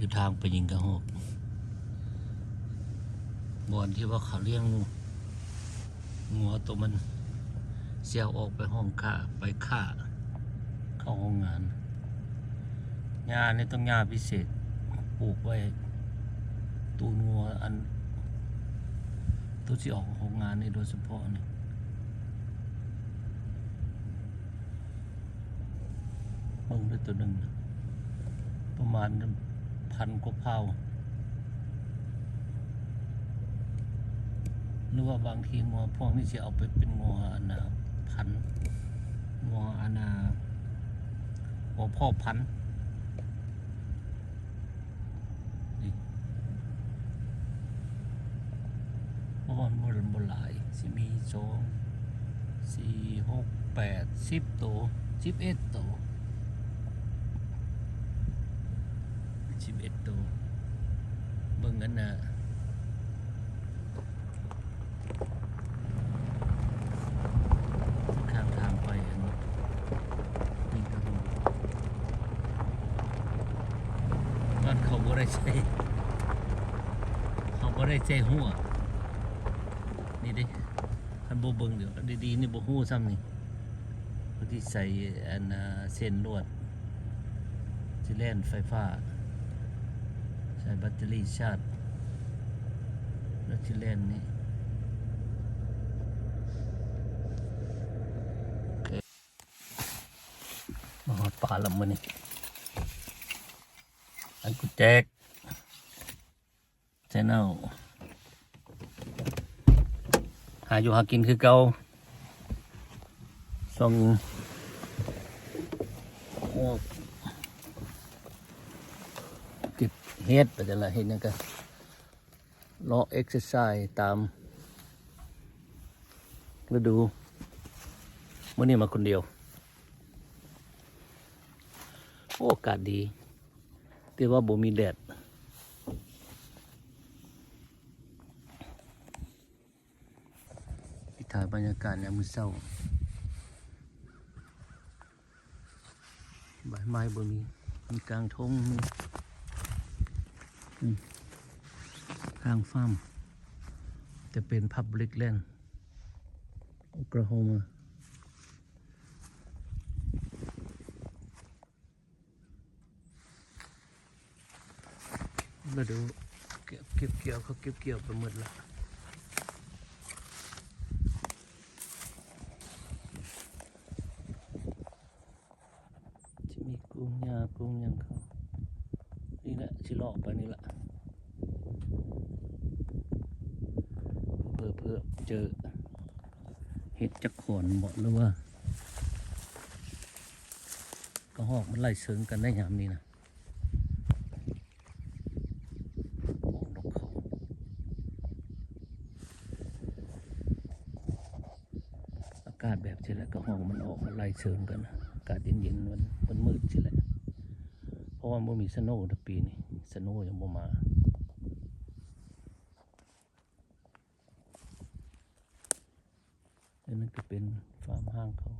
ຢູ່ທາງໄປຍິງກະຮອກ ບ່ອນທີ່ວ່າເຂົາລ້ຽງງົວໂຕມັນ ຊິເອົາອອກໄປຫ້ອງຂ້າ ໄປຂ້າ ເຂົ້າໂຮງງານ. ຫຍ້ານີ້ຕ້ອງຫຍ້າພິເສດ ປູກໄວ້ຕູນງົວ ອັນ ໂຕຊິອອກໂຮງງານນີ້ໂດຍສະເພາະນີ້. ເບິ່ງເດີ ໂຕໜຶ່ງປະມານພັນກວ່າພາວ ຫຼືວ່າບາງທີງົວພວກນີ້ຊິເອົາໄປເປັນງົວອັນນ່າພັນ ງົວອັນນ່າ ງົວພໍ່ພັນ. ນີ້ ເພາະວ່າມັນບໍ່ ບໍ່ຫຼາຍ ຊິມີສອງ ສີ່ ຫົກ ແປດ ສິບໂຕ ສິບເອັດໂຕ ສິບເອັດໂຕ. ເບິ່ງອັນນ່າ ຂ້າງທາງໄປຫັ້ນ ມີແຕ່ຫົວ ມັນເຂົາບໍ່ໄດ້ໃສ່ ເຂົາບໍ່ໄດ້ໃສ່ຫົວ ນີ້ເດ້. ຄັນບໍ່ເບິ່ງດີໆ ນີ້ບໍ່ຮູ້ຊ້ຳນີ້ ເຂົາຊິໃສ່ອັນນ່າເສັ້ນລວດ ຊິແລ່ນໄຟຟ້າ ໃສ່ແບັດເຕີຣີຊາດ ແລ້ວຊິແລ່ນນີ້. ມາຮອດປ່າແລ້ວມື້ນີ້ ອັນກູແຈກ Channel ຫາຢູ່ຫາກິນຄືເກົ່າ ຊ່ວງ ໂອ້ ເກັບເຫັດ ໄປແຕ່ລະເຮັດຫຍັງກະ ເລາະ exercise ຕາມລະດູ. ມື້ນີ້ມາຄົນດຽວ ໂອ້ ອາກາດດີ ແຕ່ວ່າບໍ່ມີແດດ. ໄປຖ່າຍບັນຍາກາດຍາມມື້ເຊົ້າ ໃບໄມ້ບໍ່ມີ ມີກາງທົ່ງ ມີ ອືມ ທາງຟາມ ຈະເປັນ Public Land Oklahoma. ລະດູເກັບ ເກັບກ່ຽວ ເຂົາເກັບກ່ຽວໄປໝົດລະ ຊິມີກົງຫຍ້າກົງຫຍັງເຂົາ ນີ້ແຫຼະ ຊິເລາະໄປນີ້ລະ ເພື່ອ ເພື່ອເຈີເຫັດຈັກຂອນບໍ ຫຼືວ່າ ກະຮອກມັນໄລ່ເຊີງກັນໄດ້ຍາມນີ້ນະ ຂອງນົກເຂົາ. ອາກາດແບບຊີ້ແຫຼະ ກະຮອກມັນອອກມາໄລ່ເຊີງກັນ ອາກາດເຢັນໆ ມັນ ມັນມືດຊີ້ແຫຼະ ເພາະວ່າບໍ່ມີສະໂນເດີ ປີນີ້ສະໂນຍັງບໍ່ມາ. ອັນນັ້ນກະເປັນຟາມຮ້າງເຂົາ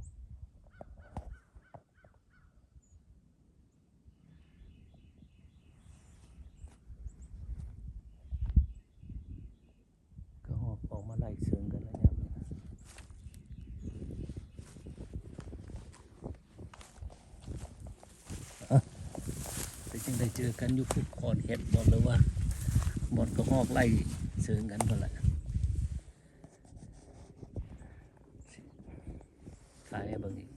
ກະຮອກອອກມາໄລ່ເຊີງກັນລະຍາມນີ້. ເປັນຈັ່ງໃດ ເຈີກັນຢູ່ພຸ້ນ ຂອນເຫັດບໍ ຫຼືວ່າບ່ອນກະຮອກໄລ່ເຊີງກັນພຸ້ນລະ ຖ່າຍໃຫ້ເບິ່ງອີກ.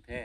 ແທ້.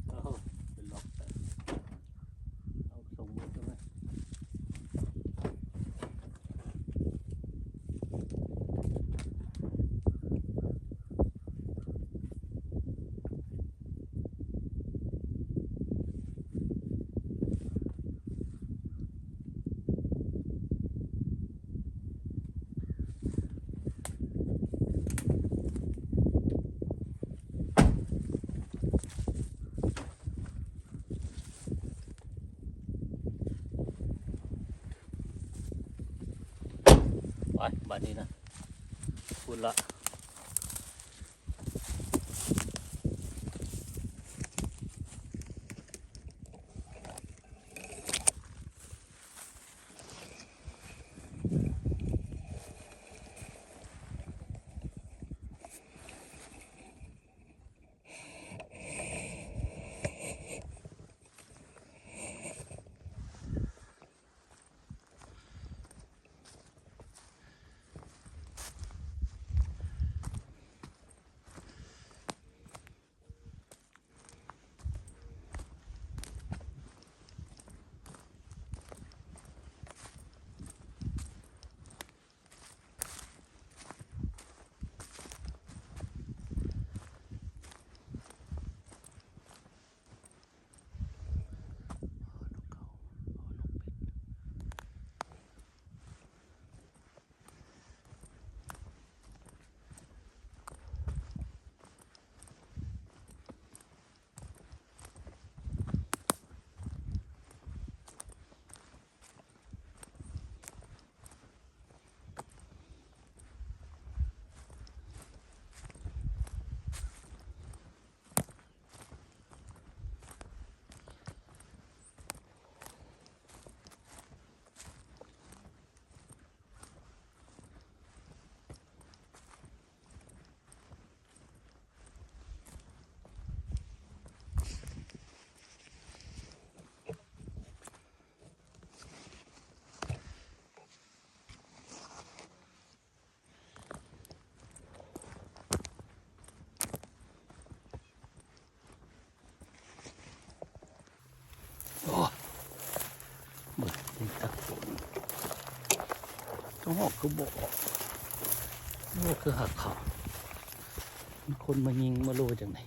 ເອົາ ເປັນລັອກ ເອົາ ສົ່ງໝົດແລ້ວນະ. ໄປ ບາດນີ້ນະ ພຸ້ນລະ. ໂອ້ ເບິ່ງ ມີແຕ່ຝົນ ຕ້ອງອອກຄືບໍ່ອອກ. ໂອ້ ຄືຮັກເຂົາ ມີຄົນມາຍິງມາໂລຈັ່ງໃດ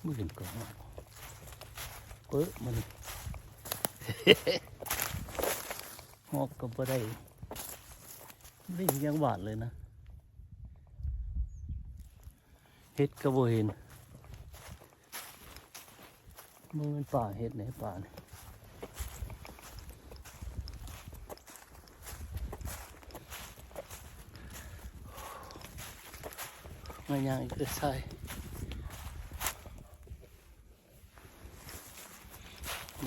ບໍ່ເຫັນກໍຮອດ ເອີ ມັນ ຮອດກໍບໍ່ໄດ້ ໄດ້ຫຍັງຫວານເລີຍນະ ເຫັດກໍບໍ່ເຫັນ ບໍ່ແມ່ນປ່າເຫັດເດ້ ປ່ານີ້ ມາຍ່າງເອັກເຊີໄຊ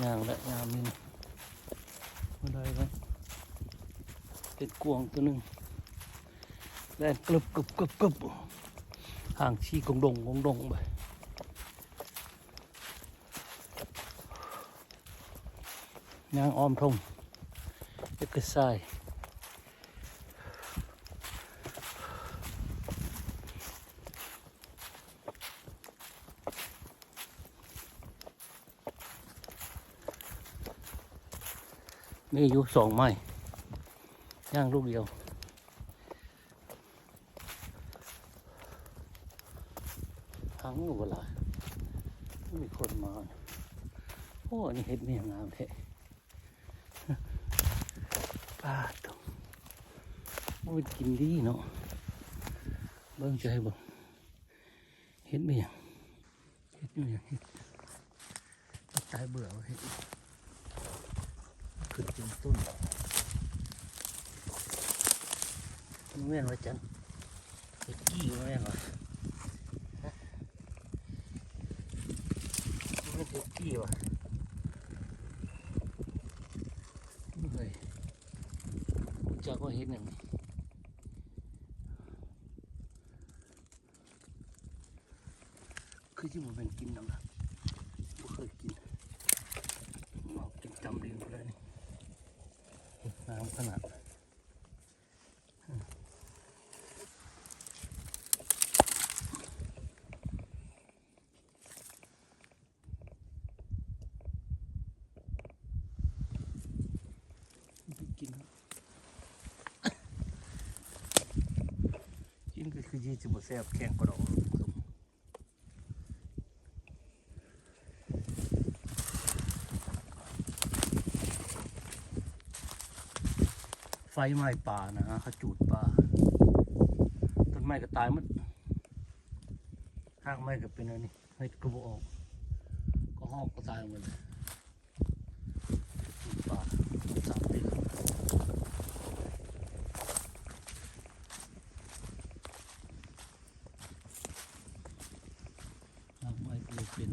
ຍ່າງແຫຼະ ຍ່າງນີ້ ບໍ່ໄດ້ແລ້ວ ເຫັນກວາງຕົວໜຶ່ງ ແລ່ນກຶບໆໆໆ ຫາງຊີ້ກົງດົງກົງດົງໄປ ຍ່າງອ້ອມທົ່ງ ເອັກເຊີໄຊ ມີຢູ່ສອງໄມ້ ຍ່າງລູກດຽວ ຫາງຢູ່ບໍ່ຫຼາຍ ມີຄົນມາ ໂອ້ ອັນນີ້ເຫັດແມ່ງງາມແທ້ ປາດໂທ້ ໂອ້ຍ ກິນດີເນາະ ເບິ່ງ ຈະໃຫ້ເບິ່ງ ເຫັດແມ່ງ ເຮັດຢູ່ຫຍັງ ເຮັດ ຕາຍເບື່ອເຮັດ ຂຶ້ນເຕັມຕົ້ນ ບໍ່ແມ່ນວ່າຈັນ ເຮັດກີ້ບໍ່ແມ່ນວ່າ ຮະ ບໍ່ແມ່ນເຮັດກີ້ວ່າ ເຮີ້ຍ ຮູ້ຈັກວ່າເຮັດຫຍັງ ຄືຊິບໍ່ແມ່ນກິນນຳລະ ບໍ່ເຄີຍກິນ ເອົາກິນຈຳເລງພຸ້ນແຫຼະນີ້ ງາມຂະໜາດ ກິນ ກິນກໍຄືຊິບໍ່ແຊບ ແຂງກະດອກ ໄຟໄໝ້ປ່ານະ ເຂົາຈູດປ່າ ຕົ້ນໄມ້ກໍຕາຍໝົດ ຮາກໄມ້ກໍເປັນອັນນີ້ ເຫັດກໍບໍ່ອອກ ກໍຮອກກໍຕາຍໝົດ ຈູດປ່າ ສາມປີ ຮາກໄມ້ກໍບໍ່ເປັນ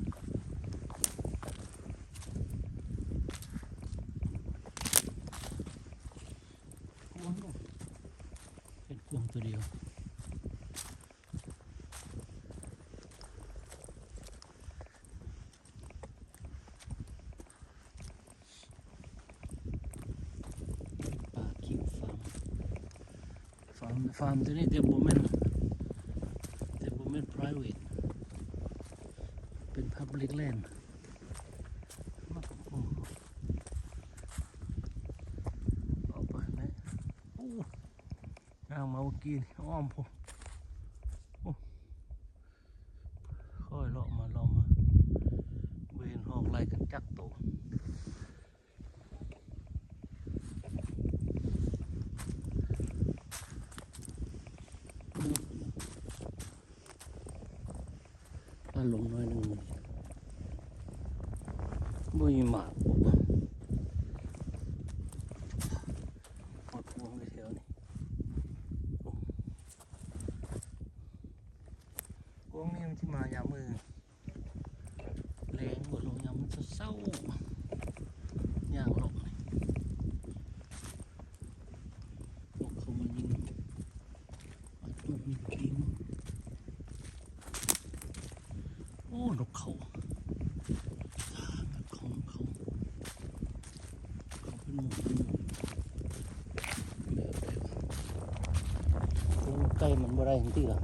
ໂອ້ໂຫ ເຫັດກວາງຕົວດຽວ. ປ່າຄິງຟາມ ຟາມ ຟາມຕົວນີ້ແຕ່ບໍ່ແມ່ນ ແຕ່ບໍ່ແມ່ນ private ເປັນ public land ໂອ້ ອອກໄປແລ້ວ ໂອ້ ຍ່າງມາເມື່ອກີ້ນີ້ ອ້ອມພຸ້ນ ໂອ້ ຄ່ອຍເລາະມາເລາະມາ ບໍ່ເຫັນຮອກໄລ່ກັນຈັກໂຕ ຖ້າລົງໜ້ອຍໜຶ່ງ ບໍ່ມີໝາກ ໝາກມ່ວງຢູ່ແຖວນີ້ ໂອ້ ພວກນີ້ມັນຊິມາຍາມມື້ແລງ ບໍ່ລົງຍາມມື້ເຊົ້າໆ ຍ່າງເລາະນີ້ ພວກເຂົາມາຍິງ ມາໂຕກຍິງກິງ ໂອ້ ນົກເຂົາ ນກເຂົາ ເຂົາເປັນໝູ່ເປັນໝູ່ ແລ້ວແຕ່ ໂອ້ ໃກ້ມັນບໍ່ໄດ້ຈັ່ງຊີ້ລະ ໂ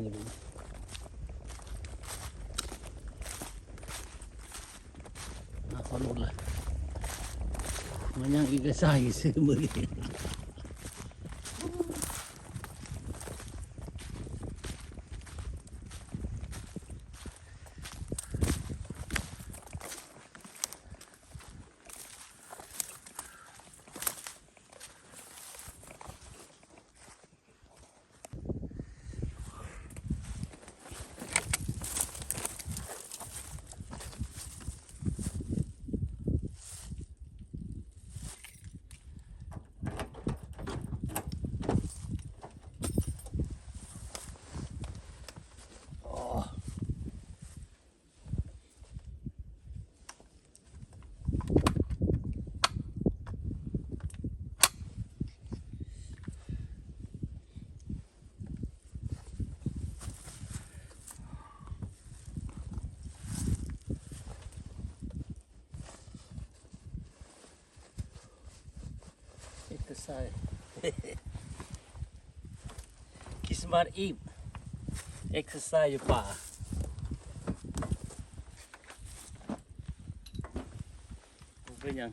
ມາຂໍຫຼຸດລະ ມາຍັງອີກກະຊາຍຊື່ມື້ນີ້. ເອັກເຊີໄຊ ຄຣິສມາສອີບ ເອັກເຊີໄຊຢູ່ປ່າ ບໍ່ເປັນຫຍັງ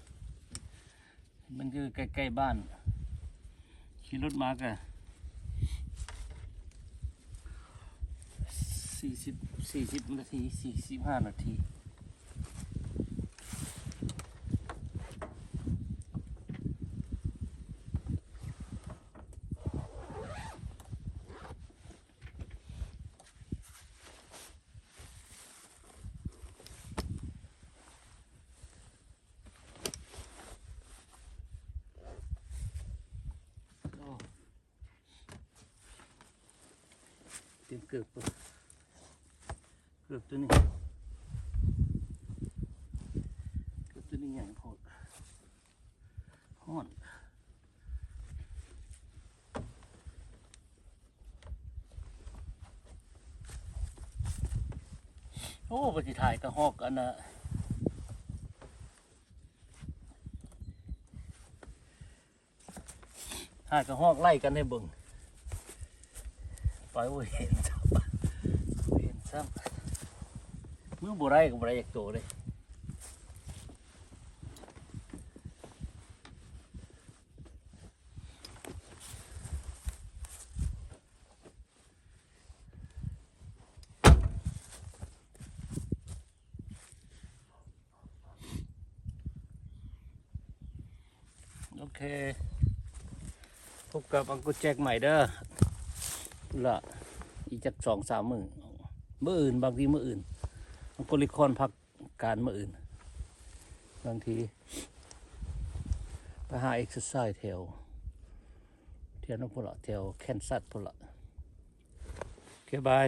ມັນຢູ່ໃກ້ໆບ້ານ ຂີ່ລົດມາກະສີ່ສິບ ສີ່ສິບນາທີ ສີ່ສິບຫ້ານາທີ. ເຕັມເກີບ ເກີບໂຕນີ້ ເກີບໂຕນີ້ໃຫຍ່ໂພດ ຮ້ອນ. ໂອ້ ວ່າຊິຖ່າຍກະຮອກອັນນ່າ ຫາກະຮອກໄລ່ກັນໃຫ້ເບິ່ງ ໄປບໍ່ເຫັນຊ້ຳ ບໍ່ເຫັນຊ້ຳ ມືບໍ່ໄດ້ກະບໍ່ໄດ້ຈັກໂຕເດ້. ໂອເຄ ພົບກັບອັງໂກແຈັກໃໝ່ເດີ ລະອີກຈັກສອງສາມມື້ ມື້ອື່ນ ບາງທີມື້ອື່ນ ອັງໂກລິຄອນພັກການມື້ອື່ນ ບາງທີໄປຫາເອັກເຊີໄຊແຖວ ແຖວນັ້ນພຸ້ນລະ ແຖວແຄນຊັສພຸ້ນລະ ໂອເຄ ບາຍ.